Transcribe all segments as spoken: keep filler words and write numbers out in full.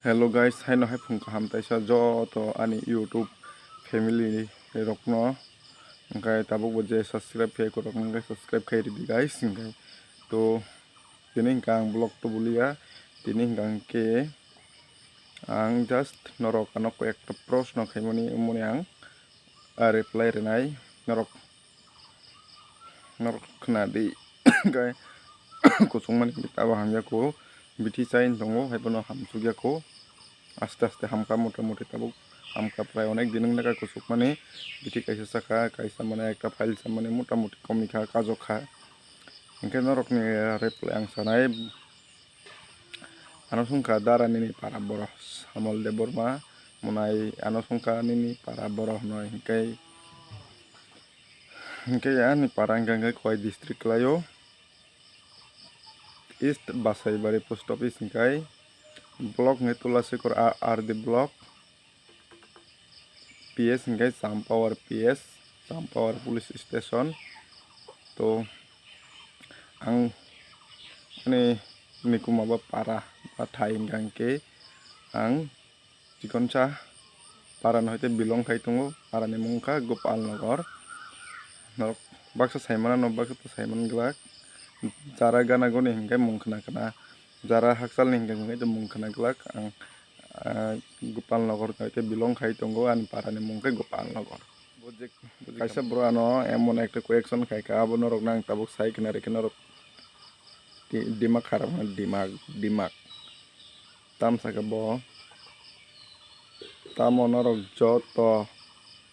Hello guys, haino hai phung kaham taisa joto ani YouTube family rokno, hingke tabuk bo je subscribe khe korok hingke subscribe khe ridi guys, hingke to tini hingke ang vlog to bulia, tini hingke ang just norok ano koi ekta proshno khaimani, umoni ang a reply rinai norok. Norok khna di, hingke kuchukmani abo hamya ko, bithi chai tongo, haiphano hamsukya ko, aste aste hamkha, mota moti tabuk hamkha, prai onek din wngkha kuchukmani, bithi kaisa sakha, kaisa mane ekta file samani mota moti komikha, kajokha, hingke norokni reply ang sanai. Ano songkha dara nini para borok Samol Debbarma, monai ano songkha nini para borok hwnwi hingke, hingke ani para hingka hingke Khowai district kwlaio, East Basaibari post office hingkai, block hingke Tulasikhor R D block, P S hingke Champawar P S, Champawar police station. To ang ani nikuma ba para ba thai hingka hingke ang chikonsa para no hoite belong khai tongo, para ni mung kha Gopal Nagar. Norok baksa saimano, baksa to saiman glak, jara gana goni hingke mung khna khna, jara hakchal ni hingke hingke mung khna glak ang. Ah, Gopal Nagar khe belong khai tongo, ani para ni mung khe Gopal Nagar. Kaisa bro ano emon ekta question khai kha, abo norok nang tabuk sai khna rikhe norok di-, dimak kharap wngkha, dimak, dimak. Tam sakha bo, tamo norok joto,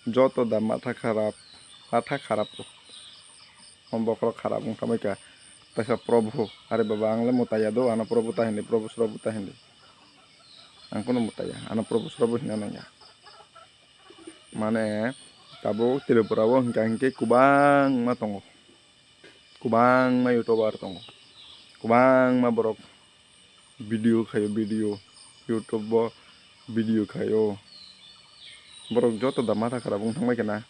joto da matha kharap, matha kharap. O bokhorok kharap wng tongmai kha. Taisa Probhu, are baba, ang le mwtai ya do, ano Probhu ta hindi, Probhu Srobhu ta hindi. Ang kunu mwtai ya, ano Probhu Srobhu hina nang ya. Mane, tabuk Tripura o hingka hingke kwbangma tongo. Kwbangma YouTuber tongo. Kwbangma borok video khaio, video. YouTube o video khaio. Borok joto da matha kharap wng thangbai khe na.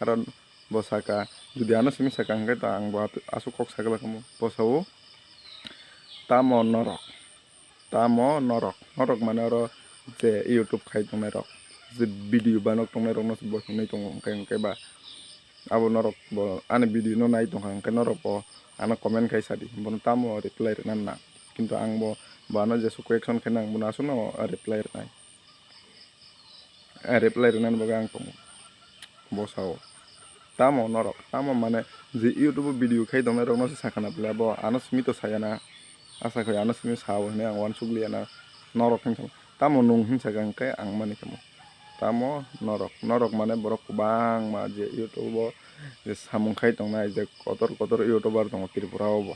Aro bo saka, jodi ano simi saka hingke ta ang bo at-, aswk kok saglak kamo. Bo sao, tamo norok, tamo norok, norok mane oro je YouTube khai tongnai rok, je video banok tongnai rok no se bo hinui tongo, hingke, hingke ba abo norok bo ani video no nai tongkha, hingke norok bo ano comment khai sadi, bono tamo reply rwna nang. Kintu ang bo, bo ano jesu question khe nang, bono aswk no reply rwnai. Eh, reply rwnani bagwi ang tongo. Bo sao. Tamo norok, tamo mane je YouTube o video khai tongnai rok no se sakha na bwle, bo ano simi to saya na. Asa khai ano simi sao hinui ang uansuk liya na. Norok hinsa, tamo nwng hinsa kha hingke ang mani kamo. Tamo norok, norok mane borok kwbangma je YouTube o je samung khai tongnai je kotor kotor YouTuber tongo Tripura o bo.